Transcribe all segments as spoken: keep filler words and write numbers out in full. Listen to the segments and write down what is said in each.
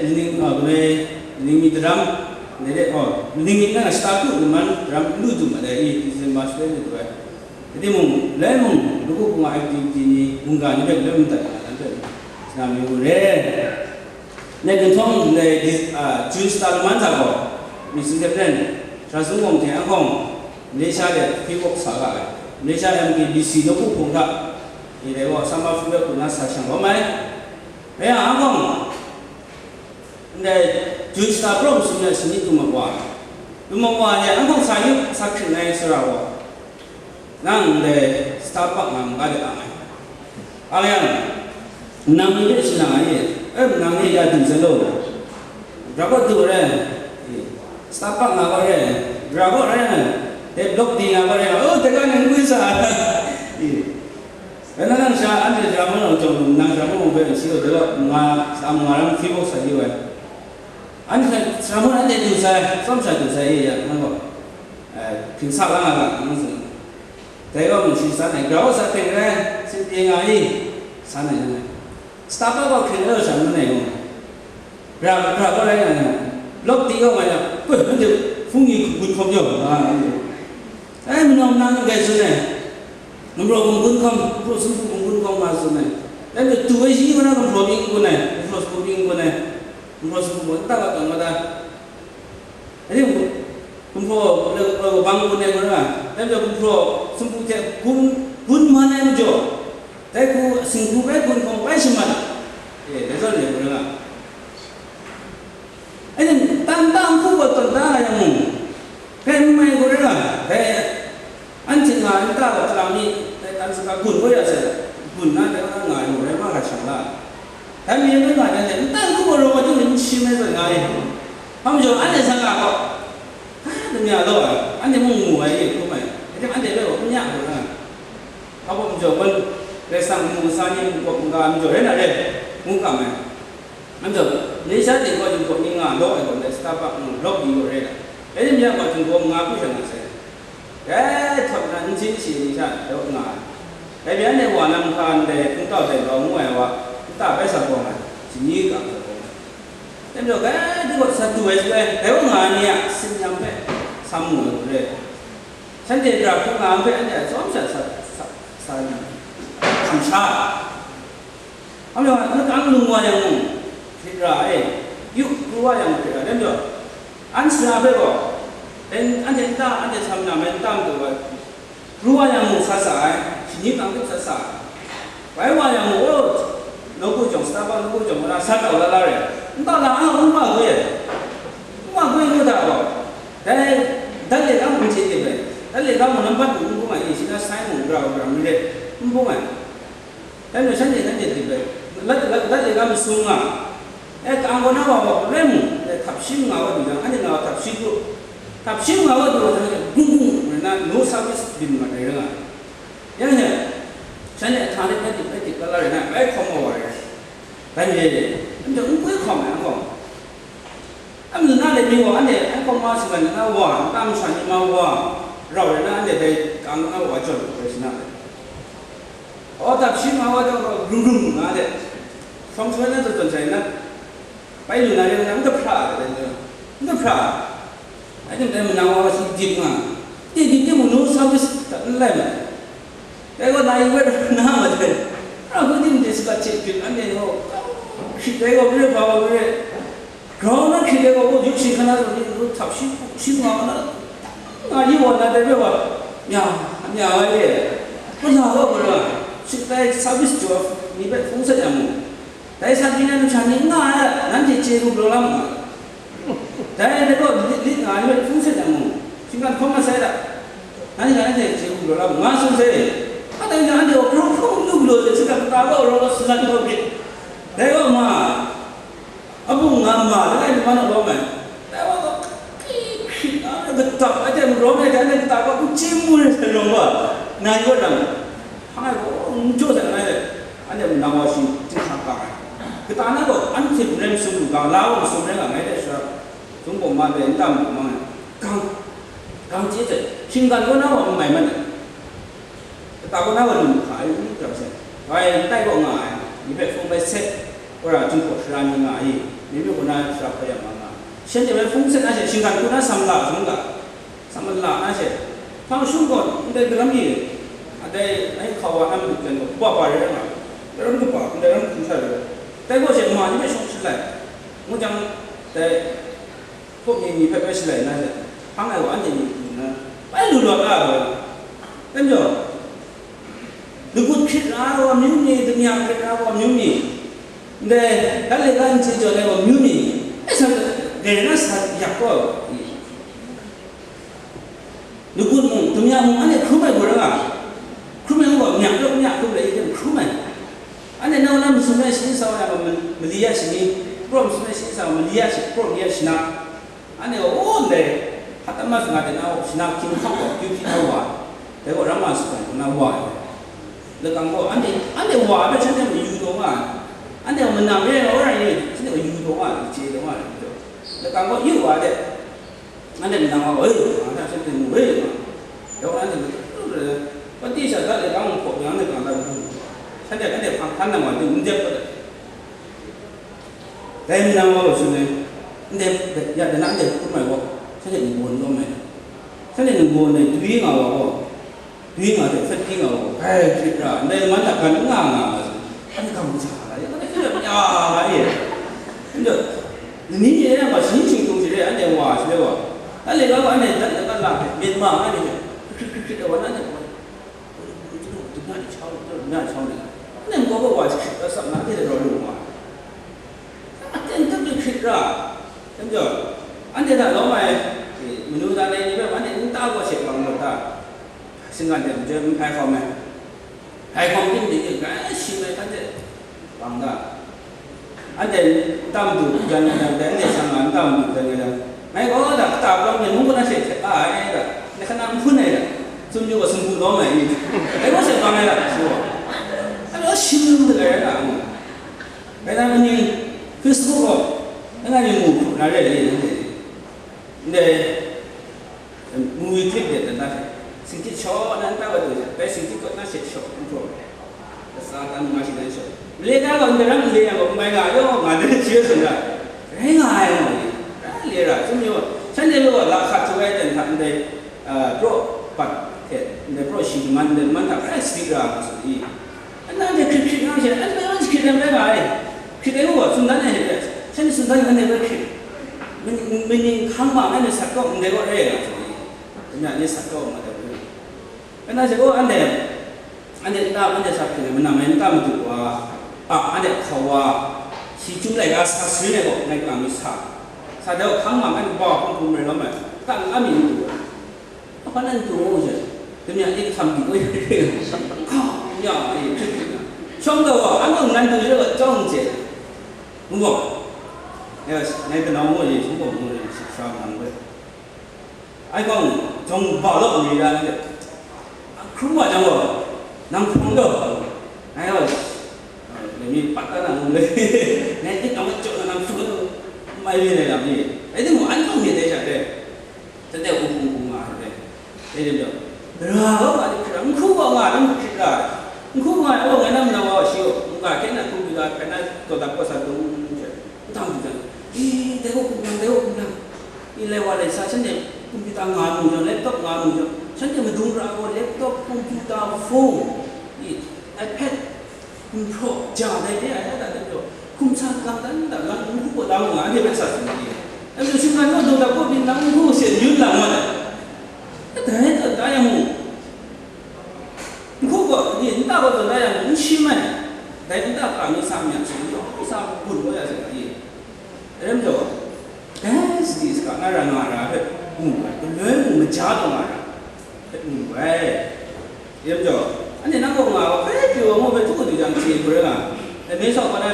Ning, a, ning mi daram, nere, oh, ning mi na shata tu man daram lu tu ma dai, i, December shwe ni tu ai. Jadi mung, lai mung, lugu kuma activity ni, mungga ni bai lai mung tat na, dan bai, sina mi wu re. Nai gun thawng, nai dis-, a, June star man za gaw, mi sin dep nen, Sha Sung Wong Hteng Anghawng, Malaysia de free walk sa ga ai. Malaysia M K B C nawku hpung hta, ni dai gaw, summer free walk na sa shang lawm ai. Rai yang, Anghawng, ndai June star prawng sum na shanyi tu ma wa, tu ma wa ni Anghawng sa yu sa hkring ai sara gaw, nang ndai Starbucks nga maga de ang ai. Ang yang, nang ni de shanang ai, e, nang ni ya du zan lo, rap wa du re, e, Starbucks nga gaw rai, Grab gaw rai, dai block di nga gaw rai, oh, dai gaw nang n gwi sa. I. Rai na nang sha, anhte sha mung jawng, nang sha mung hpe n si gaw, dai gaw nga, sa mung nga ram hpyi bawk sa yu ai. Anhte sha mung anhte du sai, tsawm sha du sai, i ya, nang gaw. Eh, hpring sa la nga ga, nang tsun. Dai gaw mung shi san ai, Grab gaw sa hpring rai, sin pyi nga i, san ai nang ai. Starbucks gaw hpring rai sha, nang ai gaw. Ra, ra gaw rai nga yang, lawk di gaw nga yang, koi, nanhte hpung ni hkun hkawm jaw, nga, nga. Ai, manawng nang gai tsun ai, gumhpraw hkun hkawm, gumhpraw sumpu hkun hkawm nga tsun ai. Dai majaw, tu ai shi nga na gumhpraw mying n gun ai, gumhpraw sumpu mying n gun ai, gumhpraw sumpu gaw nta wa tawn wa ta. Dai ni gumhpraw, eh, bang gun ai gaw ra, dai majaw, gumhpraw sumpu hte gun, gun man ai majaw, dai hku, singhku bai gun hkawm bai shamat, e, dai zawn e, gaw ra. Anhte tan ta nhku gaw tawn da nga yang mung, dai n mai gaw rai nga, dai anhte nga nta gaw tara mi, dai tan saga gun gaw ya sai, gun na dai wa nga ai mung rai ma ga shang la. Dai mi rai nga dai hte nta nhku gaw rawng ai hte n shim ai zawn nga ai. Hpa majaw anhte sa nga gaw, a, damya law ai, anhte mung mu ai, ye hkrum ai, dai hte anhte rai gaw n ya gaw rai nga. Hpa majaw gaw, Karai Kasang mu sa ni, mu kawp n ga ai majaw rai na rai, ngu kam ai. Anhte, Malaysia ting gaw yum gaw ni nga law ai gaw, ndai Starbucks mung lawk di gaw re ai. Dai ni mi a gaw, htinggaw nga hku sha nga sai. Dai htawt na nsin shi ni sha law nga ai. Dai mi anhte wa na nhka ndai hpungtau dai grau ngu ai wa, nta bai sa bawng ai, shani kam sa bawng ai. Dai majaw, dai du gaw sa du ai shaloi, dai wa nga ai ni a tsin-yam hpe sa mu ai gaw re ai. Shanhte ra hpung nga hpe anhte a tsawm sha sa, sa, sa, kamsha ai. Anhte a, n-, ang lung wa yang mung, hkrit ra ai, yu pru wa yang mung hkrit ra ai, dai majaw, an sara hpe gaw, en, anhte nta, anhte sam na mai nta matu ai, pru wa yang mung sa sa ai, shani kang hte sa sa ai, bai wa yang mung, oh, nawku jawng, Starbucks nawku jawng, na sa kau la la re, nta la a, n wa goi ai, n wa goi ngu hta gaw, dai, dat le ga mung n chye tip ai, dat le ga mung nambat mung n bung ai, e, shi na sai mung, grau, grau mi re, n bung ai. Dai majaw shanhte nanhte tip ai, lat, lat, lat le ga masum nga, e, ka-ang kaw na wa gaw, rai mung, e, hkap shi nga wa du jang, anhte nga wa hkap shi kru, hkap shi nga wa du jang, gung gung rai na, no service byin mat ai rai nga. Yang e, shanhte a htang rai bai tip, bai tip kala rai na, bai hkawm wa wa rai. Dai majaw, anhte n koi hkawm ai, n hkawm. Amu na le mi wa, anhte, anhte ma singgan na wa, nta masha ni ma wa, rau rai na, anhte dai kang na wa jawn rai shi na le. Aw, dap shi ma wa jawn gaw, rum rum nga de. Shawng shawng na zawn zawn sai na. Bai lu na rai na, n kahpra ai, n kahpra ai. Anhte dai manang wa shi dip nga. Dip dip dip mu nu sa bis ta n lai ma. Dai gaw na yi wet na ma de. Ra hu dim de sika chit chit, anhte gaw, shi dai gaw, bre ba wa bre. Grau na hkrit ai gaw, yuk shi hkana zawn ni, hkap shi, shi nga na, nga yi wa na dai bai wa, mya, mya ai e, ma la gaw, gara, shi dai service jaw ni hpe hpung sat yang mu, dai sa ni na masha ni n nga ai, nanhte chye lu galaw la mu ai. Dai, dai gaw, lit, lit nga ai ni hpe hpung sat yang mu, shinggan hkawm mat sai da, nanhte, nanhte chye lu galaw la mu, nga tsun sai. A dai na, anhte gaw hpung, hpung lu galaw sai, shi hkap kata gaw, rau gaw, salan gaw hpit, dai gaw ma, Abung nga ma langai nnan a lawm ai. Dai wa gaw, hkri hkri na, katap ai hte marawng ai hte, anhte katap gaw, n chye mu ai hte rawng wa, na yu ai lam, hpang ai gaw, n jaw ai langai, anhte manang wa shi, chyinghkang kang ai. Kata na gaw, anhte n rai masum lu ga, la wa masum rai nga, ngai hte shara, Zungbawm ma dai, n tam lu mang ai. Gang, gang chye hte, shinggan kaw na wa n mai mat ai. Kata kaw na wa lu hkra ai, n tam sai. Bai n tai kaw nga ai, ni hpe hpung bai set, wora Jinghpaw sara ni nga ai, ni myu kaw na sara hpa yang nga nga ai. Shanhte bai hpung set na she, shinggan hku na sam la hkrum ga, sam la na she, hpang shung gaw, ndai daram ni, a dai, ai hkau wa na madu jan gaw, kaba pa rai nga, daram kaba, ndai daram hkum sha rai, dai gaw she, ma ni hpe shawng shalai, ngu jang, dai, Hpawt ni ni hpe bai shalai na she, hpang ai wa anhte ni pru nna, bai lu lawt la ai. Dai majaw, lagut hkrit ra ai wa amyu ni, damya hkrit ra ai wa amyu ni, ndai, dat le ga n chye jaw ai wa amyu ni, bai sa, dai na sa yak kau ai wa ni. Lagut mung, damya mung, anhte hkrum ai gaw rai nga, hkrum ai gaw, myak rawt myak hkrum ai, hkrum ai. Anhte nau na masum ai shani sa wa ai ma-, mali ya shani, praw masum ai shani sa wa mali ya shi-, praw mali ya shana. Anhte gaw, oh, ndai, hta tama sanga de na, shanak hkying hkap gaw, kyu hpyi na wa, dai gaw Rama sutgan hku na wa ai. Lakang gaw, anhte, anhte wa ai hpe shanhte mayu taw nga ai. Anhte gaw manam re ai, wa rai ni, shanhte gaw yu taw nga ai, chye taw nga ai. Lakang gaw, yu wa de, anhte manam wa, hoi, nga hta shanhte mu, hoi, nga. Dai gaw anhte, pati sha dat e, kang hpaw yang, anhte kang dat hku, shanhte, anhte hpang hkan nang wa, n dep ai. Dai nang wa gaw tsun ai, ndai ya de na, ndai hkrum ai gaw, shanhte n-, n-, gawn lawm ai. Shanhte n-, n-, gawn ai, dwi nga wa gaw, dwi nga hte hpyit nga wa gaw, grai hpyit ra, ndai man hta gan n nga nga ma, shanhte gam kaja la, ya, ya, ya, ya, ya. Nja, ni ni e yang gaw, shaning shingtung shi re, anhte wa shi re wa. Anhte la gaw, anhte dat laga la hpe, myit ma nga ni hpe, hkrit hkrit hkrit ai wa, na ni gaw. Anhte gaw wa hkrit ra, sap na, anhte rau lu wa. Aten tep lu hkrit ra. Anhte gaw, anhte hta lawm ai, eh, manu da ai ni hpe, anhte nta gaw she bang lu ta. Shinggan hte majaw n hpai hkawm ai. Hpai hkawm tim de, grai shi mai hkan hte bang ga. Anhte nta madu jan nga jang, dai anhte shang nga nta madu jan nga jang, ngai gaw da kata palawng ni mung kaw na she hte ka ai da, ni hkana n hpun ai da, tsun yu gaw sumpu lawm ai ni, dai gaw she bang ai da, shi gaw. Anhte gaw shim lu de ai da, ngai na ni Facebook gaw, ngai na ni mu hkrup na re ai ni, ndai, Movie clip de dan da hte, singtit shaw na nta wa du hte, bai singtit kaw na she shaw n hpraw, kasa ta nu nga shi dan shaw. Male ta gaw ndai ram male yang gaw, n bai nga yaw nga dan shi tsun ra, rai nga ai gaw ni, rai le ra, chyum yaw, shanhte gaw la hkat htu ai ten hta ndai, ah, praw bat hte, ndai praw shi man, ndai man hta rai sadi ra nga tsun i. Anhte hkrit hkrit nga she, anhte hkrit ai rai nga ai. Hkrit ai gaw, tsun dan ai hte, shanhte tsun dan ai, anhte hpe hkrit. Mani-, mani hkang ma, anhte sat kaw ndai gaw re ai nga tsun i. Kanya ni sat kaw ma dat ai. Kanya she gaw, anhte, anhte nta, anhte sat hkrit ai, manam ai nta madu wa, a, anhte hkau wa, shi chyum laika sa sari ai gaw, ngai kalang mi sa. Sa dau hkang ma, anhte wa hkung hkung rai lawm ai, ta n-, a mi n du ai. Apa nan tu ngu je, dum yang ni kasam di woi. Kau, ya, eh, cik cik na. Shawng da wa, an nang nan tu je wa, jawng je. Ngu. Ya, ngai kanau ngu je, shawng da ngu je, shik sha nang woi. Ai kong, jawng ba lo ni da ni. Hkrum wa jang wa, nang hpung da. Ngai wa, eh, mi pat da nang ngu le. Ngai ni nang wa jawng nang hpung da. Mai ni nai lam ni. Ai ni mu an kong ni de sha de. Tade u hpung hpung nga ai, dai lam jaw, ra gaw nga ai hkrit ra, nhku gaw nga ai, n hkrit ra ai, nhku nga ai, aw, ngai na manau wa shi gaw, mungga hkyen na hkum du da, hkyen na taw dat kawt sa dung hte, n tam du jang, i, dai gaw kumnang, dai gaw kumnang, i, lai wa lai sa, shanhte computer nga mu jang, laptop nga mu jang, shanhte madung ra gaw, laptop, computer, phone, i, iPad, N hpraw ja dai de ai, a ta de pyaw, hkum sa lang dan da lang n hku gaw da mu nga, anhte bai sa tsun ai. Anhte shinggan gaw daw da gaw byin lang n hku she n yun lang nga ai. A dai hta da yang mung, n hku gaw ni nta gaw daw da yang mung n shim ai. Dai nta hkra mi sa mi a shing yawng sa gun gaw ya sai ai. Dai lam jaw, dai sadi saga na ra nga ra hpe mu ai, galoi mung maja taw nga ra hpe mu ai. Dai lam jaw, anhte nang kaw nga wa hpe pyi wa mu hpe htu du jang, hte hkru rai nga, dai me shawng wa na,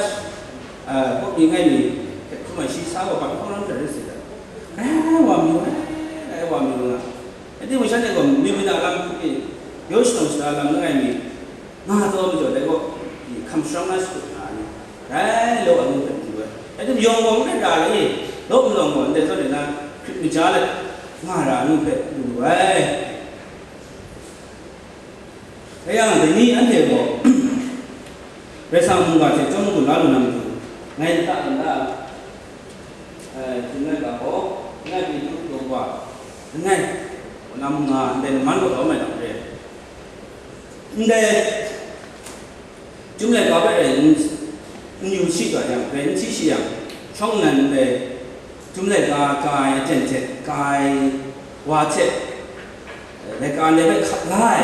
a, kawp ni ngai ni hte hkrum ai shi sa wa hpa hkawng ram hte rai si ai. Rai wa mi wa, rai wa mi wa nga. Rai timung, shanhte gaw mi mi na lam hku pyi, yaw shanawng shada lam langai mi, nga taw majaw dai gaw, hkam sharang na shakut na ni, rai law ai ngu hpe n du ai. Rai timung, yawng gaw n rai ra ai, law malawng gaw ndai zawn e na hkrit maja let nga ra ai ngu hpe n du ai. Rai yang, dai ni anhte gaw, Karai Kasang mungga hte chyawm gun la lu na matu, ngai nta nta, eh, hkying laika gaw, ngai pyi hkrup taw wa, langai, kaw na mung nga, ndai laman kaw lawm ai lam re. Ndai, Chyum laika hpe rai n, n yu shi ga yang, rai n hti shi yang, shawng nnan ndai, Chyum laika ka ai aten hte, ka ai wa hte, laika ndai hpe hkap la ai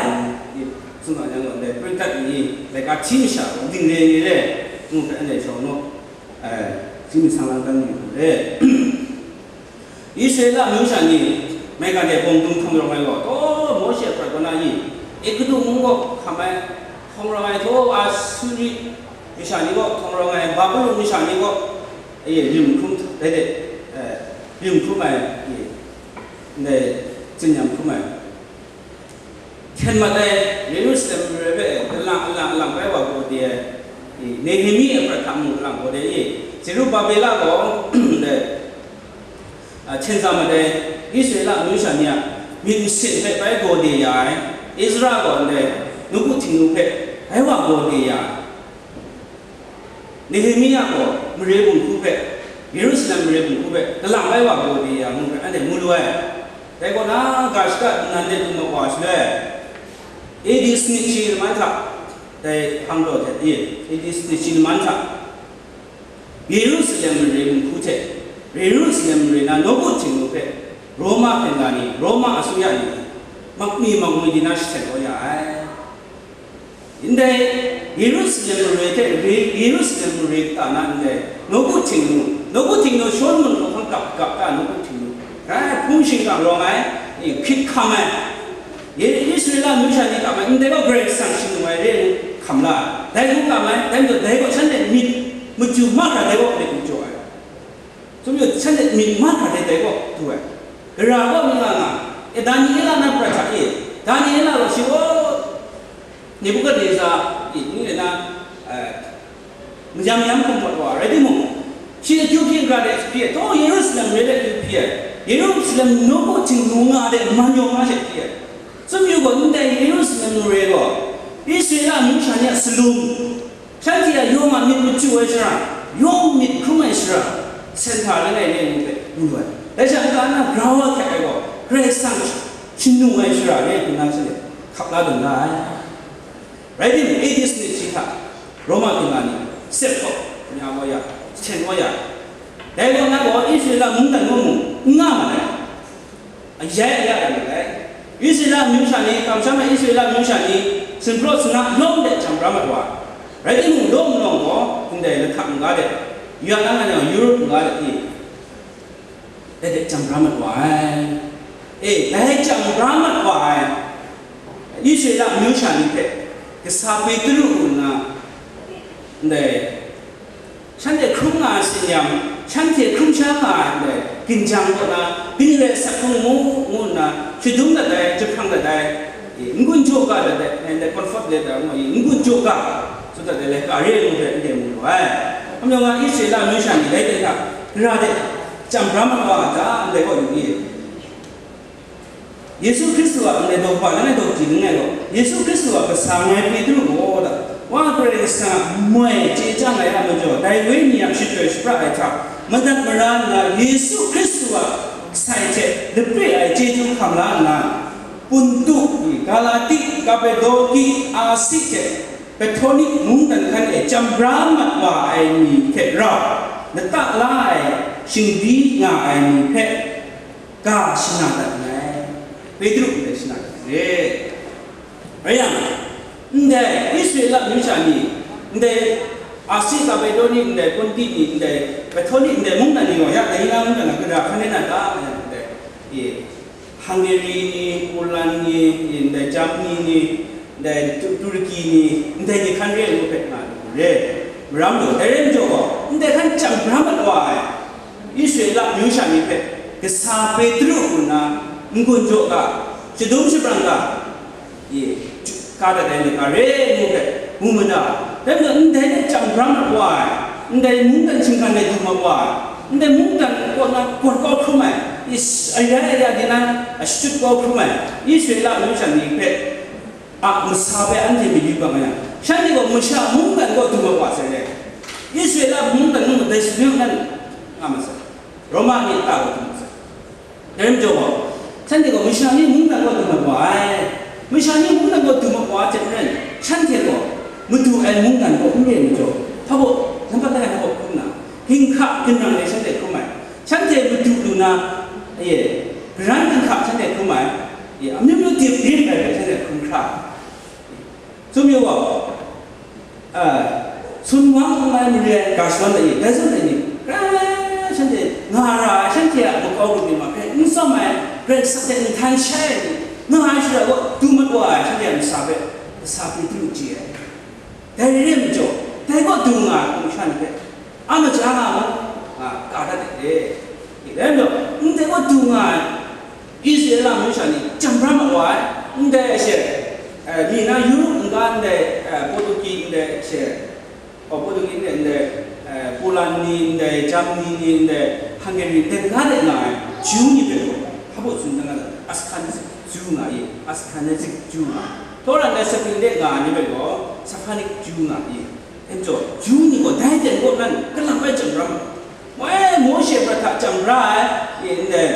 ni, tsun ga yang gaw, ndai pring tat ni, laika hti masha, dingre ni re, ngu hpe anhte shawng naw, eh, hti masang lang dan ni re. Israela amyu sha ni, maigan e bawng dung hkawng rawng ai gaw, taw, Mawshe a hparai kaw na i, Egutu mung gaw hkam ai, hkawng rawng ai, taw, Asuri masha ni gaw hkawng rawng ai, Babilon masha ni gaw, e, rim hkrum, rai de, eh, Yu hkrum ai, i, ndai, tsinyam hkrum ai. Hten mat ai, Yerusalem mare hpe, alang, alang, alang bai wa gaw de ai, i, Nehemi a prat hta mung alang gaw de i, Zerubabela gaw, ndai, a, hten za mat ai, Israela amyu sha ni a myit masin hpe bai gaw de ya ai, Ezra gaw ndai, nawku Htingnu hpe bai wa gaw de ya ai. Nehemia gaw mare bunghku hpe, Yerusalem mare bunghku hpe, kalang bai wa gaw de ya ngu hpe, anhte mu lu ai. Dai kaw na, ga shaka nnan de dum wa shaloi, A D sanit shi laman hta, dai hpang daw hte e, A D sanit shi laman hta, Yerusalem mare bunghku hte, Yerusalem mare na nawku Htingnu hpe, Roma hpyen ga ni, Roma asuya ni, makni makngwi di na shasen kau ya ai. Ndai Yerusalem mare hte, Re-, Yerusalem mare kata na ndai, nawku Htingnu, nawku Htingnu Solomon hkawhkam kap kap ta nawku Htingnu, rai hpung shingkang rawng ai, i, hkyit hkam ai, Ye-, Israela amyu sha ni kap ai, ndai gaw Karai Kasang shanu ai re ai hkam la, dai hku kap ai, dai majaw dai gaw shanhte myit machyu mahkra dai gaw myit majaw ai. Tsun yu, shanhte myit mahkra dai dai gaw du ai. Gara gaw mi nga nga, e, Daniela na prat hta e, Daniela gaw shi gaw Nebukadneza, i, ni le na, eh, mayam yam hkum mat wa, rai timung, shi akyu hpyi gara de hpyi ai, taw Yerusalem mare de akyu hpyi ai, Yerusalem nawku Htingnu nga de man yawng nga she hpyi ai. Tsun yu gaw, ndai Yerusalem mare gaw, Israela amyu sha ni a salum, shanhte a yawng a myit machyu ai shara, yawng myit hkrum ai shara, sen hta langai re ai ni hpe mu lu ai. Dai sha n-ga na grau a hkyak ai gaw, Karai Kasang shanu ai shara re ai hku na shanhte hkap la dum la ai. Rai timung, A D sanit shi hta, Roma hpyen ga ni, sep kau, nya wa ya, seten wa ya. Dai gaw na gaw, Israela mungdan mung mung, n nga ma ai. Ayai aya rai mat ai. Israela amyu sha ni, kamsham ai Israela amyu sha ni, sinpraw sanga lawm de hkyam bra mat wa ai. Rai timung, lawm nlawng gaw, ndai lahkam n-ga de, ya na nga yang Europe n-ga de, i, dai de hkyam bra mat wa ai. E, dai hkyam bra mat wa ai. Israela amyu sha ni hpe, kasa Petru ngu nna, ndai, shanhte hkrum nga ai tsin-yam, shanhte hkrum sha nga ai ndai ginjang kaw na, byin re asak hkrum ngu, ngu nna, shadum dat ai, jahprang dat ai, e, n-gun jaw ga dat ai, ndai comfort letter ngu ai, n-gun jaw ga, tsun dat ai, laika re ai ngu hpe ndai mu lu ai. Hkum yawng nga Israela amyu sha ni dai hte hta, gara de, chyam bra mat wa nga ta, ndai kaw yu ni? Yesu Hkristu a ndai daw kaba langai daw kaji langai gaw, Yesu Hkristu a kasa ngai Petru gaw, da, Wa Karai Kasang a moi chye chyang ai a majaw, dai Wenyi a shachyoi shapra ai hta, madat mara nna Yesu Hkristu a sai hte lapre ai chyeju hkam la nna, Puntu, Galati, Kapadokya, Asi hte Betoni mungdan hkan e chyam bra mat wa ai ni hte rau, lata la ai shingdi nga ai ni hpe, ga shana dat nngai, Petru ndai shana dat nngai. Rai yang, ndai Israela amyu sha ni, ndai Asi, Kapadokya ni, ndai Punti ni, ndai Betoni, ndai mungdan ni gaw, ya dai na mungdan na gara hkan rai na ta, nga yang, ndai, e, Hungary ni, Poland ni, ndai Germany ni, ndai Tu-, Turkey ni, ndai ni hkan re ai ngu hpe nga lu re. Maram gaw, dai re majaw gaw, ndai hkan chyam bra mat wa ai Israela amyu sha ni hpe, kasa Petru ngu nna n-gun jaw ga, shadum shaprang ga, e, ka dat ai myit ga re ngu hpe mu mada. Dai majaw, ndai hte chyam bra mat wa ai, ndai mungdan shinggan e du mat wa ai, ndai mungdan kaw na gawt kau hkrum ai, is, aya aya di na, a shachyut kau hkrum ai, Israela amyu sha ni hpe, a masa hpe anhte mayu bang ai yang, shanhte gaw masha mungdan kaw du mat wa sai re. Israela mungdan ngu dai sumyang nan nga masai, Roma ni ta kaw du mat sai. Dai majaw gaw, shanhte gaw masha ni mungdan kaw du mat wa ai. Masha ni mungdan kaw du mat wa ai hte maren, shanhte gaw madu ai mungdan kaw n re majaw, hpa baw, nampat langai hpa baw hkrum na, ginhka ginrang e shanhte hkrum ai. Shanhte madu lu na, e, garan ginhka shanhte hkrum ai, e, amyu myu dip dip ai hpe shanhte hkrum hkra. Tsun yu gaw, a, sun wang n mai mare ai ga shadawn ai ni, dai zawn ai ni, krai shanhte nga ra ai, shanhte a makau grup ni ma hpe n tsawm ai, Karai Kasang hte nhtan shai ai ni, nga ai shara gaw du mat wa ai, shanhte a masa hpe, kasa Petru chye ai. Dai re ai majaw, dai kaw du nga ai hpung sha ni hpe, a maja nga mu, a, ka dat ai re. Dai majaw, ndai gaw du nga ai, Israela amyu sha ni chyam bra mat wa ai, ndai she, eh, mi na Europe n-ga ndai, eh, Portuguese ndai she, oh, Portuguese ndai, ndai, eh, Poland ni ndai, Germany ni ndai, Hungary ndai n-ga de nga ai, Jew ni hpe gaw, hpa baw tsun dan nga ai, Ashkenaz Jew nga i, Ashkenazic Jew nga, Torah ndai Sephardic nga ai ni hpe gaw, Sephardic Jew nga i, dai majaw, Jew ni gaw dai ten kaw nan, kalang bai chyam bra mat. Moi Mawshe prat hta chyam bra ai, e, ndai,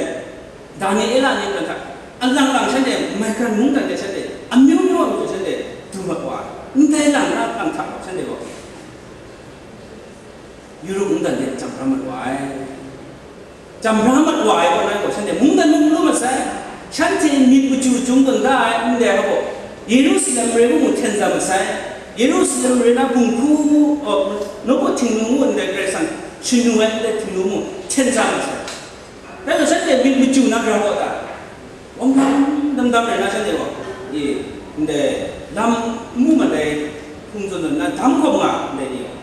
Daniela ni prat hta, alang lang shanhte, maigan mungdan de shanhte, amyu myu a matu shanhte, du mat wa ai. Ndai lang na lang hta gaw shanhte gaw, Europe mungdan de chyam bra mat wa ai. Chyam bra mat wa ai kaw na gaw, shanhte mungdan mung lu mat sai. Shanhte myit machyu chyung tawn da ai, ndai a gaw, Yerusalem mare mung hten za mat sai. Yerusalem mare na Bunghku, oh, nawku Htingnu ngu ndai Karai Kasang shanu ai ndai Htingnu mung hten za mat sai. Dai gaw shanhte myit machyu na grau wa ta? Wang dam dam dam rai na shanhte gaw, e, ndai lam n mu mat ai hpung zawn zawn na dam hkawm nga ndai ni gaw,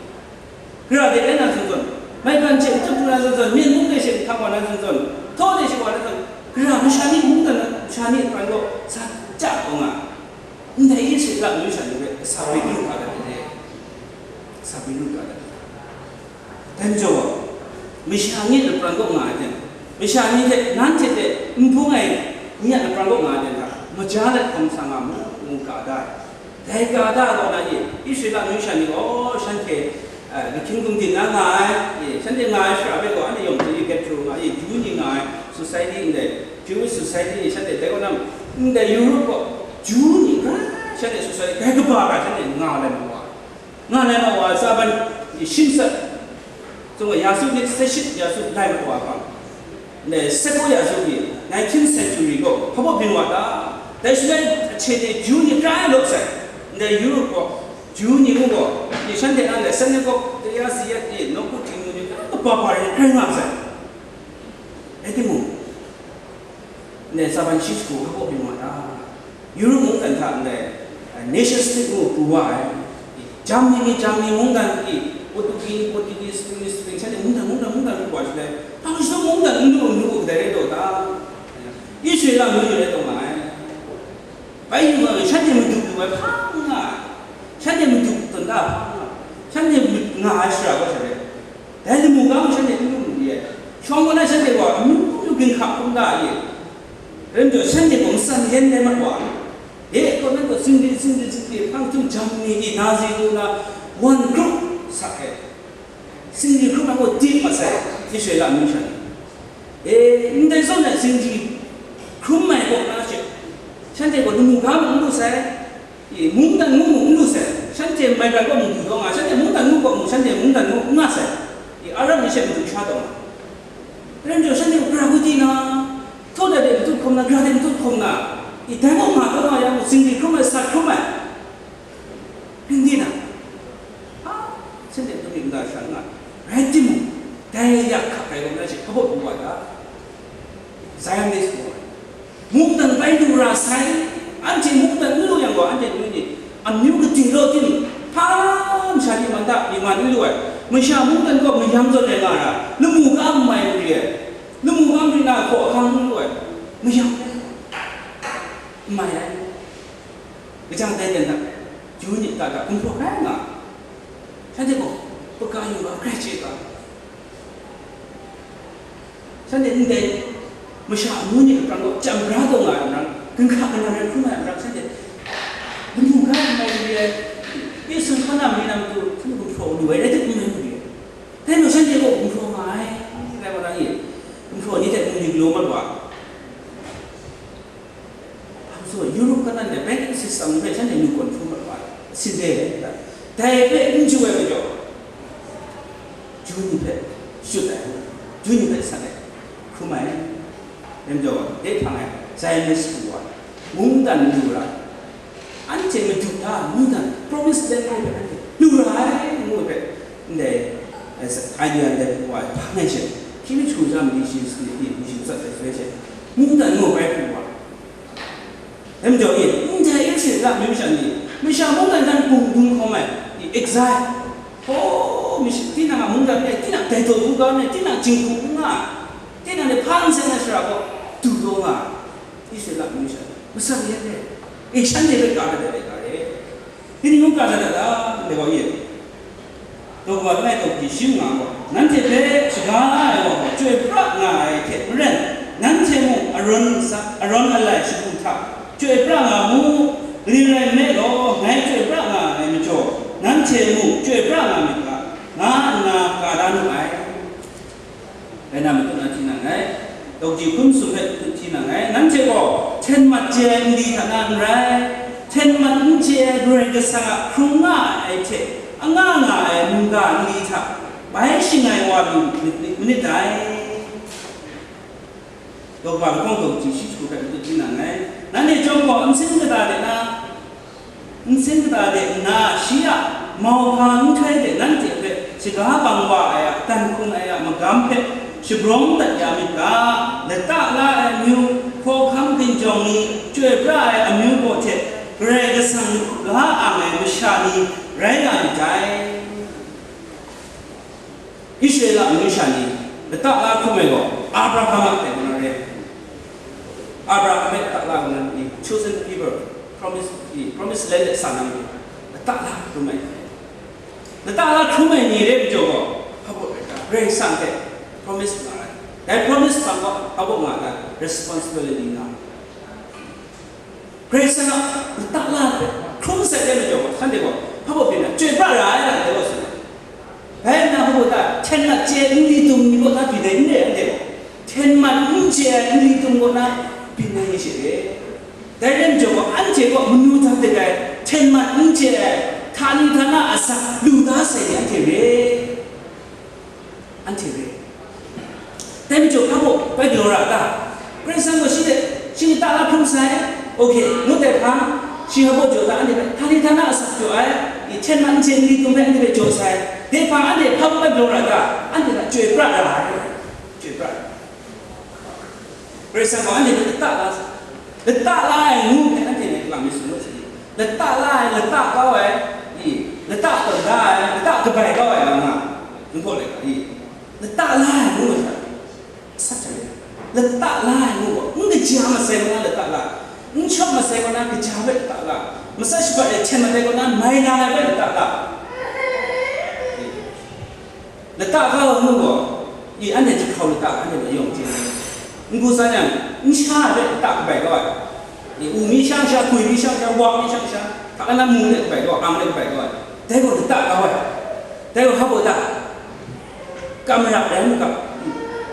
gara de rai na zawn zawn, maigan hte n tup na zawn zawn, myen mung de she n hkang wa na zawn zawn, htaw de she wa na zawn, gara masha ni mungdan masha ni hkran gaw sa ja taw nga, ndai Israela amyu sha ni hpe kasa bring lu ga dat ni re, kasa bring lu ga dat ni re. Dai majaw, masha ni lapran kaw nga ai ten, masha ni hte nanhte hte n hpung ai ni a lapran kaw nga ai ten hta, maja let hkawm sa nga mu, ngu ga da ai. Dai ga da ai kaw na e, Israela amyu sha ni gaw, shanhte, eh, lahkying kungdin na nga ai, e, shanhte nga ai shara hpe gaw, anhte yawng hte e get pru nga ai, Jew ni nga ai society ndai, Jewish society ni shanhte dai kaw na, ndai Europe gaw, Jew ni ga, shanhte society, dai kaba ga shanhte nga ai ma wa. Nga lai ma wa, Saban shim sat, zung ya su myit, se shit ya su lai ma wa hpang, ndai se ko ya su pyi, nineteenth century gaw, hpa baw byin wa ta? Dai shaloi, ahte de Jew ni kra ai law sai, ndai Europe gaw, Jew ni mung gaw, ni shanhte nan dai synagogue, kaya si yat ni, nawku Htingnu ni, kaba ba rai, rai nga sai. Rai timung, Ndai Saban shi shagu hpa baw byin wa ta? Europe mungdan hta ndai, eh, nation state ngu pru wa ai. Germany ni Germany mungdan, i, Portuguese, Portuguese, Spanish, Spain, shanhte mungdan, mungdan, mungdan pru wa shaloi, hpa mashadaw mungdan n lu, n lu, kadai rai taw ta? Israela mung rai taw nga ai. Bai yu nga, shanhte madu lu ai hpa nga ai. Shanhte madu tawn da hpa nga ai. Shanhte nga ai shara gaw sha rai. Dai lamu ga mung shanhte n lu lu ye. Shawng gaw na shanhte gaw amyu myu ginhka hkrum da ye. Rai nme jaw, shanhte gaw matsan yen dai mat wa. E, kaw nan gaw zingri, zingri, zingri, hpang htum jam ni, i, Nazi lu na, wan grup sak e. Zingri hkrum ai gaw dik mat sai, Israela amyu sha ni. E, ndai zawn na zingri hkrum ai kaw na she, shanhte gaw lamu ga mung n lu sai. I, mungdan ngu mung n lu sai, shanhte maigan gaw mung du taw nga, shanhte mungdan ngu gaw mung, shanhte mungdan ngu n nga sai, i, Arab ni she madu sha taw nga. Rai nme jaw, shanhte gara hku di na, htaw de matut hkawm na, gara de matut hkawm na, i, dai gaw nga taw nga yang, zingri hkrum ai, sat hkrum ai, ring di na, a, shanhte hkrum myit n da sha n nga, rai timung, dai ya hkap ai gaw na she hpa baw pru wa ta? Zionist gaw, mungdan bai lu ra sai, anhte mungdan n lu yang gaw, anhte amyu ni, amyu gade law tim, hpa masha ni man hta myi man n lu ai, masha mungdan gaw mayam zawn rai nga ra, lamu ga n mai n ri ai, lamu ga n ri na hkaw ahkang n lu ai, mayam n mai ai. Kaja dai ten hta, Jew ni hta hta gumhpraw hkrai nga, shanhte gaw, hpa ga yu ga, hkrai chye ga. Shanhte ndai masha amyu ni a pran gaw chyam bra taw nga ai maram, ginhka kanan rai hkrum ai maram, shanhte lamu ga n mai n ri ai, Yesu hkaw na mi na matu, shanhte gumhpraw lu ai rai tim n mai n ri ai. Dai majaw shanhte gaw gumhpraw nga ai, rai wa na i? Gumhpraw ni hte bungli galaw mat wa. Hpa majaw, Europe kanan de banking system hpe shanhte nu gawn hkrum mat wa ai, asin re ai, dai hpe n chyu ai majaw, Jew ni hpe shut ai, Jew ni hpe san ai, hkrum ai, dai majaw, dai hpang e Zionist pru wa ai, mungdan lu ra ai, anhte madu hta mungdan, promised land ngu hpe anhte lu ra ai, ngu hpe, ndai, eh, idea ndai pru wa ai hpang e she, hkying hkru ja mali shi, shi, shi, shi tsat ai shaloi she, mungdan ngu bai pru wa ai. Dai majaw e, ndai Israela myu masha ni, masha mungdan hta bung dung hkawm ai, i, exile. Oh, masha, tinang a mungdan e, tinang dai taw du ga ai, tinang jinghku n nga ai, tinang Hpa n seng ai sara gaw du taw nga ai. Israela amyu sha, masak yen re. E, shanhte hpe ka dat ai ga re. Hpyi ni mung ka dat ai ta, ndai wa ye? Daw wa langai daw hpyi shi manga gaw, nanhte hpe shaga la ai wa gaw chyoi pra nga ai hte maren, nanhte mung Aron sa-, Aron a lai shagu hta chyoi pra nga mu, kaning rai nme law, ngai chyoi pra nga ai majaw, nanhte mung chyoi pra nga myit ga, nga nna ka da nu ai. Dai na matut na hti nang ngai, daw ji hkun sum hpe matut hti nang ngai, nanhte gaw hten mat chye ai nli hta na n rai, hten mat n chye ai Karai Kasang a hkrung nga ai hte anga nga ai mungga nli hta bai shangai wa lu myit, myit, myit dai. Daw wa lahkawng daw ji shi shagu hpe matut hti nang ngai, nanhte chyawm gaw nsin kata de na, nsin kata de nna, shi a mauhpa nhtoi de nanhte hpe shaga bang wa ai a, dan hkun ai a magam hpe shabrawng dat ya myit ga, lata la ai amyu, hkawhkam ginjawng ni, chyoi pra ai amyu gaw hte Karai Kasang ni hkrup la ang ai masha ni rai nga myit dai. Israela amyu sha ni lata la hkrum ai gaw Abraham a hte kaw na re. Abraham hpe lata la kaw na ni, chosen people, promise, i, promise land de sa na ni, lata la hkrum ai. Lata la hkrum ai ni re majaw gaw, hpa baw rai ta, Karai Kasang hte promise nga ai. Dai promise hpang gaw, hpa baw nga ai, responsibility nga ai. Karai Kasang a lata la hpe hkrum sai de majaw gaw, shanhte gaw hpa baw byin ai, chyoi pra ra ai, dai gaw tsun ai. Bai nna hpa baw ta, hten mat chye ai nli tum ni kaw na byin ai n re, anhte gaw hten mat n chye ai nli tum kaw na byin ai ni she re. Dai rai majaw gaw, anhte gaw manu hta dik ai, hten mat n chye ai, htani htana asak lu da sai ni anhte re. Anhte re. Dai majaw, hpa baw bai galaw ra ta? Karai Kasang gaw shi hte, shi lata la hkrum sai, okay, ngut ai hpang, shi hpa baw jaw ta, anhte hpe htani htana asak jaw ai, i hten mat n chye ai nli tum hpe anhte hpe jaw sai, dai hpang anhte hpa baw bai galaw ra ta? Anhte hta chyoi pra ra ai, chyoi pra. Karai Kasang gaw anhte hpe lata la, lata la ai ngu hpe anhte hpe lam mi tsun rawt sai, lata la ai, lata kau ai, i, lata tawn da ai, lata kabai kau ai lam nga, n hpaw let ga, i, lata la ai ngu hpe sat hte lata la ai ngu gaw, n kaja masai kaw na lata la, n shawp masai kaw na kaja hpe lata la, matsat shabat e hten mat ai kaw na mai na ai hpe lata la. Lata kau ai ngu gaw, i, anhte jahkau lata, anhte mayawng chye ai. N-gu san yang, n sha ai hpe lata kabai kau ai. I, u mi shang sha, gwi mi shang sha, wak mi shang sha, hta na mu de kabai kau, ang de kabai kau ai. Dai gaw lata kau ai. Dai gaw hpa baw ta? Kam ra rai mu ga,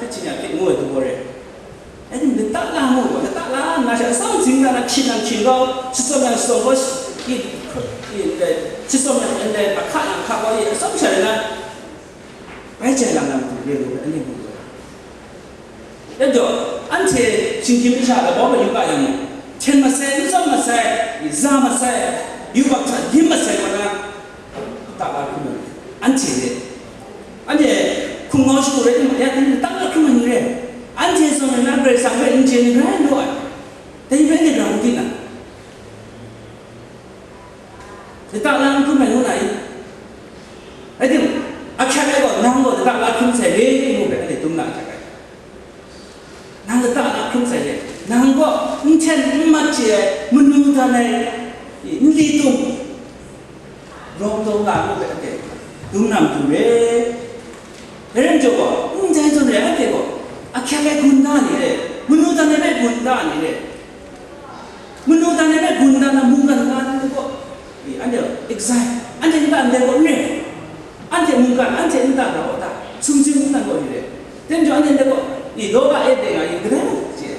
hte hcin ya hte ngu ai daw re. Rai timung, lata la ngu gaw, lata la nna sha atsawm zing na na hkyin yang hkyin kau, shatsawm yang shatsawm kau, i, i, ndai, shatsawm yang ndai, ahka yang ahka kau, i, atsawm sha rai na, bai jai lam na matu re lu ai, anhte mu lu ai. Dai majaw, anhte shinggyim masha labau mayup a yang, hten masai, n tsawm masai, i, za masai, yubak hta yin masai kaw na, lata la hkrum ai, anhte re. Anhte hkum ngau shagu rai timung, ya, lata la hkrum ai ni re. Anhte zawn rai na, Karai Kasang hpe n chye ni rai lu ai. Dai hpe anhte grau n di na? Lata la n hkrum ai ngu na i? Rai timung, ahkyak ai gaw, nang gaw lata la hkrum sai re, ngu hpe anhte dum na ahkyak ai. Nang lata la hkrum sai re, nang gaw n hten n mat chye ai, manu dan ai, nli tum, rawng taw nga ngu hpe anhte dum na matu re. Dai rai majaw gaw, ndai zawn re, anhte gaw ahkyak ai gun da ni re, manu dan ai hpe gun da ni re. Manu dan ai hpe gun dan na mungkan ga ni gaw, e, anhte exile, anhte nta ndai gaw n re. Anhte mungkan, anhte nta ga gaw ta, sumsing mungkan gaw ni re. Dai majaw anhte ndai gaw, e, law ga e de nga yu, kadai mung chye.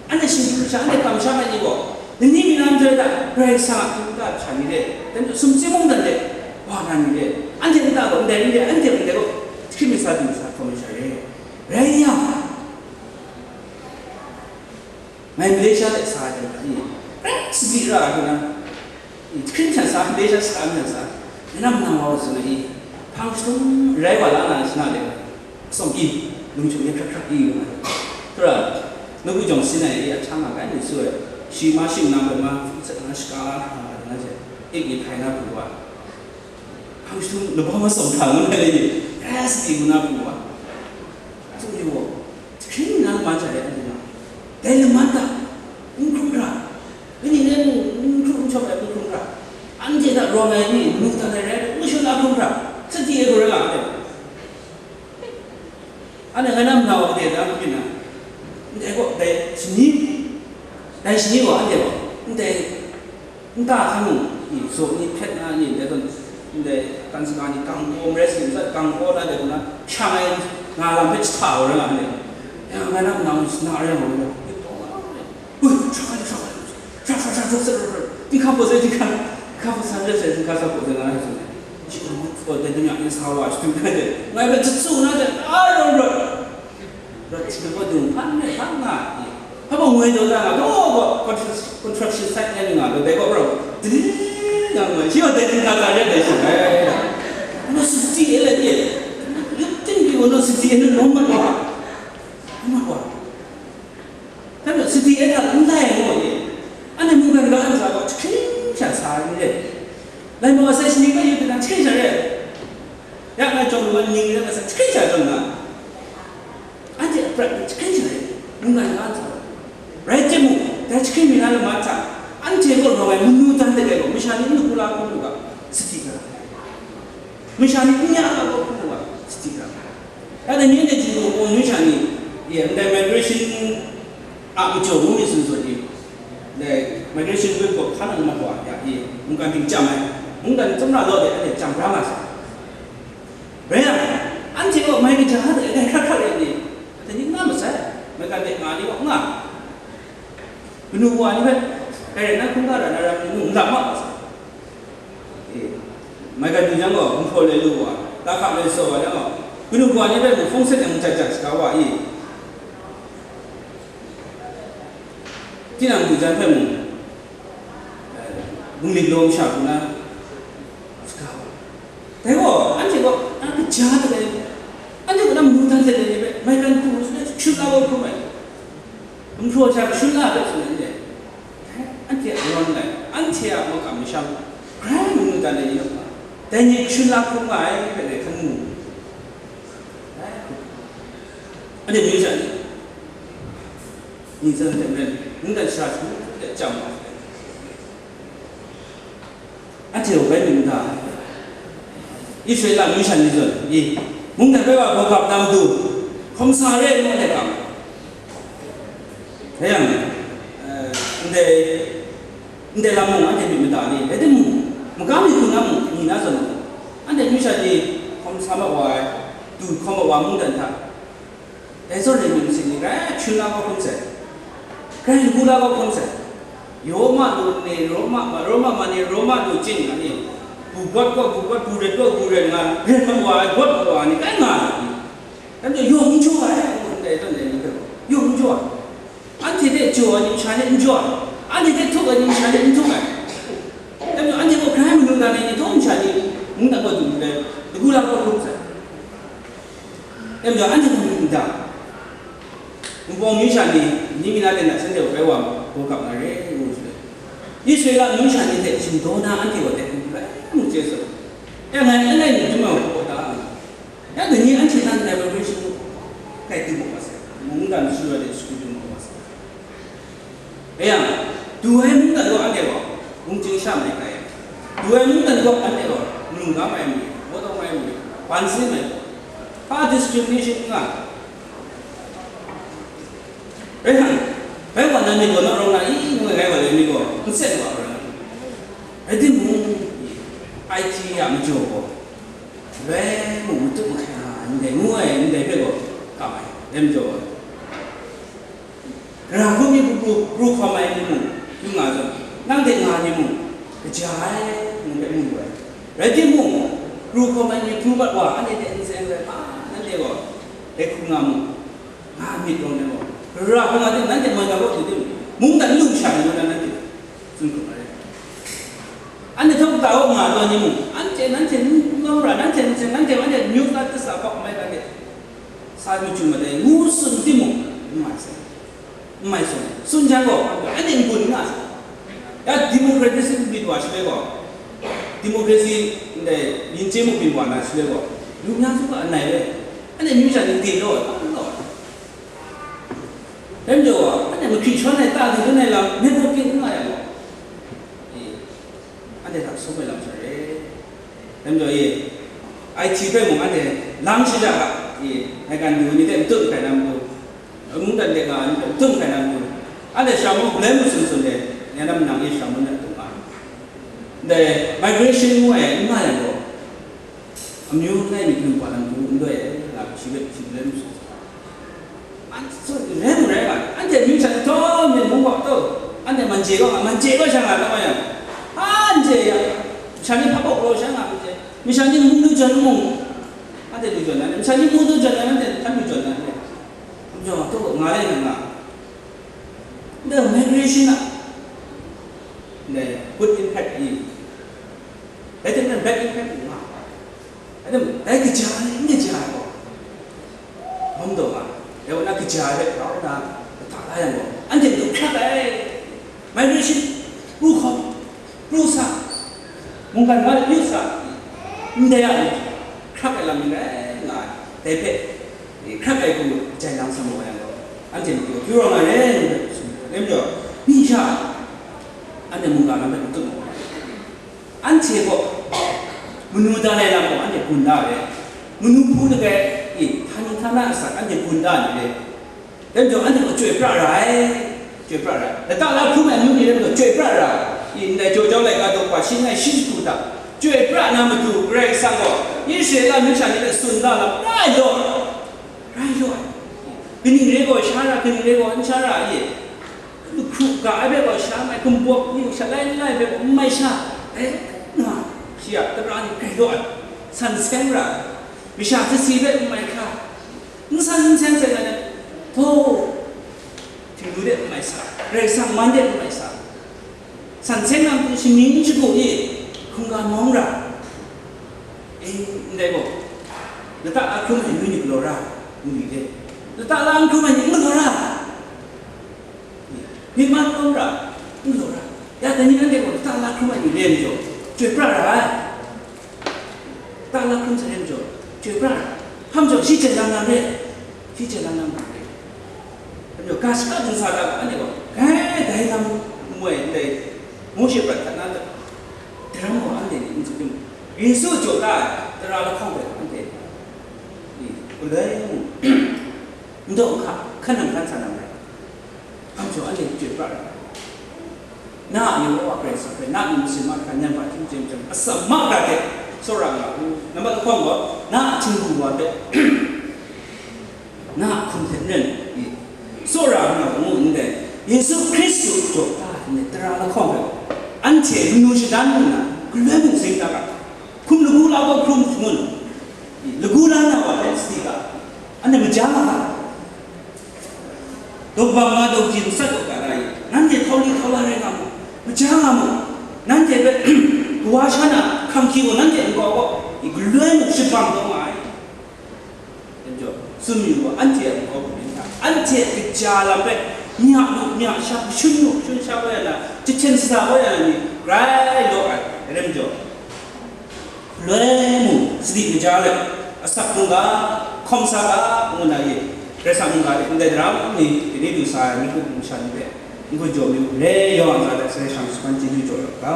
Anhte shinggyim masha, anhte kamsham ai ni gaw, nini mi na nhtoi hta, Karai Kasang a hkungga hpyi ni re, dai majaw sumsing mungdan de wa na ni re, anhte nta gaw ndai ni re, anhte ndai gaw, hkrit masha, du masha, hkawm masha re. Rai yang, ngai Malaysia de sa ai hte maren, i, rai sadi ra ai hku na, i, hkring hkyan sa, Malaysia saka hkyan sa, nang nang wa wa tsun ai, i, hpang jahtum rai wa la na shana de, atsawm i, lung htum ni hkrak hkrak i lu ai. Hkra, nawku jawng sin ai, i, ahkyang a kai mi su ai, shi ma shing na bai ma, hpung set na shaka la na, na hte, ik ni hkai na hpung wa. Hpang jahtum labau masawng hta ngu na le ni, rai sadi ngu na hpung wa. Atung ni gaw, hkring nang Anhte dai laman hta n hkrum hkra, kaning rai mung n hkrum n shawk ai n hkrum hkra, anhte hta rawng ai ni, mung hta rai rai, n shawng na hkrum hkra, sadi e gaw rai nga ai. Anhte ngai na mung na wa gade da, n byin na, ndai gaw, dai shani, dai shani gaw anhte gaw, ndai nta hkang ni, zaw ni, hpyet na ni, ndai zawn, ndai kan sanga ni, kang kaw marai sin, kang kaw na de na, shang ai nga lam hpe jahta ai rai nga ai. Ya, ngai na mung na wa, na rai nga ai. Ui, shang ai, shang ai, shang, shang, shang, shang, shang, shang, dinghka baw sai, dinghka, dinghka baw sai, sai, dinghka sa baw sai, nga rai tsun ai. Shi gaw, gaw, dai dung ya, yin sa wa, shi dung na de, ngai hpe jahtu na de, a, rawt, rawt. Rawt hti na gaw dung hpan rai hpan nga ai. Hpa baw ngoi taw na nga, daw gaw construction site rai nga, daw dai gaw rau, dri nga ngoi, shi gaw dai dinghka sa rai dai shi rai. No sixty e le ye. You think you know sixty e no mat wa? No mat wa. Hpa baw sixty e hta n lai ai gaw ye. Anhte mungkan ga an sa gaw, jahkring sha sa ai ni le. Lai maw sai shani ga yu hpe nang jahkring sha re. Ya nga jawng lu ai ning rai nga sa, jahkring sha jawng na. Anhte a prat ni jahkring sha rai, mungkan ga n sa ai. Rai timung, dai jahkring mi na lam hta, anhte kaw rawng ai manu dan de ai gaw, masha ni n hku la hkrum lu ga, sadi ga. Masha ni n ya ga gaw hkrum lu ga, sadi ga. Ya dai ni anhte Jinghpaw Wunpawng myu sha ni, ye, ndai migration a majaw ngu myit sun zawn ni, ndai migration group gaw hkan nang mat wa, ya, ye, mungkan ting chyam ai, mungkan tsawmra law de, anhte chyam bra nga sai. Rai yang, anhte gaw mai kaja hta e dai hkrak hkrak rai ni, anhte ning nga masai, maigan de nga ni gaw nga. Kanu wa ni hpe, dai rai na, hkungga ra na ram ni mung n lam ma masai. E, maigan du jang gaw, gumhpraw lai lu wa, lahka lai saw wa jang gaw, kanu wa ni hpe mung hpawng set e mung jat jat shaga wa i. Tinang du jan hpe mung, eh, bungli law masha hku na, shaga wa. Dai gaw, anhte gaw, a kaja hta e, anhte gaw na mungdan hte ni hpe, maigan hku, shut la gaw hkrum ai. Gumhpraw hta shut la hpe tsun ai ni dai. Anhte a rawn lai, anhte a makam masham, grai manu dan ai ni hpe, dai ni shut la hkrum nga ai hpe ngai hkan mu. Anhte myu sha ni, ning tsang hte maren, mungdan sara hku hte chyam wa. Anhte gaw bai myit n ta? Israela amyu sha ni zawn, i, mungdan bai wa hkawhkap na matu, hkawm sa re ngu anhte kam. Rai yang, eh, ndai, ndai lam mung anhte myit mada ni, rai timung, maga mi hku na mung, ni na zawn, anhte amyu sha ni hkawm sa mat wa ai, du hkawm mat wa mungdan hta, dai zawn rai myit masin ni grai hkrum la kau hkrum sai, grai hku la kau hkrum sai. Roma lu ni, Roma ma, Roma ma ni, Roma lu chyin nga ni, gu gwat gaw gu gwat, gu ret gaw gu ret nga, ret mat wa ai, gwat mat wa ai ni grai nga ai. Anhte yawng n jaw ai, dai zawn rai ni hpe gaw, yawng n jaw ai. Anhte hte jaw ai ni masha ni n jaw ai, anhte hte htuk ai ni masha ni n htuk ai. Dai majaw anhte gaw grai manu na ni, ni htaw masha ni, mungdan gaw du n rai, lagu la gaw hkrum sai. Dai majaw anhte hkum n dang, Wunpawng myu sha ni, ni mi na ten na shanhte gaw bai wa gaw kap na re, ngu shi. Israela myu sha ni hte shingdaw na anhte gaw dai hkum rai ngu chye saw. E ngai, e ngai ni htum ai wa gaw da. Ya, dai ni anhte nan dai bai bai shu kai du mat wa sai, mungdan shara de shakut du mat wa sai. Rai yang, du ai mungdan gaw anhte gaw, mung chyu sha mai kai. Du ai mungdan gaw anhte gaw, mung ga mai mi, mawtaw mai mi, ban sin mai, pa discrimination n nga. Rai yang, bai wa na myit gaw, na rawng na i ngu ai wa le myit gaw, n seng wa rai. Rai timung, I T a majaw gaw, bai mung, matup mahkra ndai ngu ai, ndai hpe gaw, kam ai, dai majaw gaw. Gara hku mi hku pru, pru hkawm ai ni mung, yu nga zawn, nang de nga ni mung, kaja ai, ngu hpe mu lu ai. Rai timung, pru hkawm ai ni pru mat wa, anhte hte n seng ai hpa, nanhte gaw, dai hku nga mu, nga myit rawng ai gaw, gara hku nga tim, nanhte moi ga gaw tim, mungdan lu sha ni mung, nanhte tsun hkrup ai. Anhte htawk kata kaw nga ai ni mung, anhte, nanhte n, n gawng ra, nanhte n seng, nanhte anhte myu na kasa hkawk mai ga de, sa machyu mat ai, ngu tsun timung, n mai sai. N mai tsun, tsun jang gaw, anhte n-gun nga sai. Ya, democracy myit wa shaloi gaw, democracy ndai yin chye mung myit wa na shaloi gaw, yu mya su ga n nai we, anhte myu sha ni te law ai, law ai. Dai majaw, anhte mahkri shawn ai, ta hkrit dun ai lam, networking n nga yang gaw, e, anhte hta sum ai lam sha re. Dai majaw, e, I T hpe mung anhte lang shaja ga, e, maigan du ni hte n tut hkrai na matu, mungdan de nga ni hpe n tut hkrai na matu, anhte sha mung galoi mung sun sun de, ya na manang e sha mung na tut nga. Ndai migration ngu ai n nga yang gaw, amyu langai mi kanu wa lam hku n loi ai, nga shi hpe shi galoi mung sun sun. An tsun, rai mu rai nga, anhte myu sha ni taw, myen mung wa taw, anhte man chye wa nga, man chye wa sha nga taw yang, a, n chye ya, sha ni hpa bawk law sha nga, n chye, masha ni mung lu jan mung, anhte lu jan na, masha ni mung lu jan na, anhte hkan lu jan na, anhte, anhte taw nga rai nga nga, the migration a, the good impact ni, dai hte maren bad impact ni nga, dai hte dai kaja ni, n kaja ai gaw, Hkawm daw nga, dai wa na kaja ai hpe grau nna lata la yang gaw, anhte matu hkrak ai, migration, pru hkawm, pru sa, mungkan wa pru sa, ndai a hkrak ai lam ni rai nga ai, dai hpe, hkrak ai hku jai lang sa maw yang gaw, anhte matu pru rawng ai re, ngu ai hpe tsun ai. Dai majaw, mi sha, anhte mungkan lam hpe matut maw? Anhte gaw manu dan ai lam gaw anhte gun da ai re, manu hpu langai, e, htani htana asak anhte gun da ai re, dai majaw anhte gaw chyoi pra ra ai, chyoi pra ra ai, lata la hkrum ai amyu ni rai majaw chyoi pra ra ai, e, ndai jaw jau laika daw hpa shi langai shi jahku hta chyoi pra na matu Karai Kasang gaw Israela masha ni hpe tsun da lam rai law, rai law ai, kaning re gaw sha ra, kaning re gaw n sha ra, e, Hkru ga ai hpe gaw sha mai, hkumbawk ni shalai lai hpe gaw n mai sha, dai nga, shi a tara ni grai law ai, san seng ra ai, masha sasi hpe n mai hkra, n san n seng seng ai, hpaw, Htingnu de n mai sa, Karai Kasang man de n mai sa, san seng na matu shaning shagu ni hkungga nawng ra, e, ndai gaw, lata la hkrum ai ni galaw ra, n li de, lata la n hkrum ai ni n galaw ra. Myi man lawm ra, n galaw ra. Ya dai ni nanhte gaw lata la hkrum ai ni re ai majaw, chyoi pra ra ai. Lata la hkrum sa re ai majaw, chyoi pra ra ai. Hpa majaw, shi jai lang na re, shi jai lang na re. Dai majaw, ga shaka dingsa ga anhte gaw, kai dai lam n woi ndai, Mawshe prat hta na daram gaw anhte ni n tsun tim, Yesu jaw da ai tara lahkawng hpe anhte ni galoi mung, n daw n hka, hkan nang hkan sa na rai. Hpa majaw anhte chyoi pra ai. Na a Yehowa Karai Kasang hpe, na a myit masin mahkra nyan hpa hkying chyem chyem atsam mahkra hte tsawra nga u. Nambat lahkawng gaw, na a htingbu wa hpe, na a hkum hte maren, tsawra nga u, ndai Yesu Hkristu jaw da ai tara lahkawng hpe, anhte manu shadan lu nna, galoi mung zing da ga, hkum lagu la gaw hkrum shangun, lagu la na wa hpe sadi ga, anhte maja nga ga. Dawgbang nga dawgyi matsat dawk ga na i, nanhte htauli htaula rai nga mu, maja nga mu, nanhte hpe kawa sha na hkang hkyi gaw nanhte nkau gaw, i galoi mung shabang taw nga ai. Dai majaw, tsun mayu gaw, anhte a nkau hpung hta, anhte a kaja lam hpe, mya lu, mya sha, kashun lu, kashun sha kau ya na, jahten sasa kau ya na ni, grai law ai, dai majaw, Loi mung sadi kaja let, asak hkungga, hkawm sa ga, ngu na i, Karai Kasang mungga hte ndai daram ni, dai ni du sa ai, myi hpung masha ni hpe, n-gun jaw mayu, re yawng a ntsa hte, Karai Kasang shaman chyeju jaw rawt ga.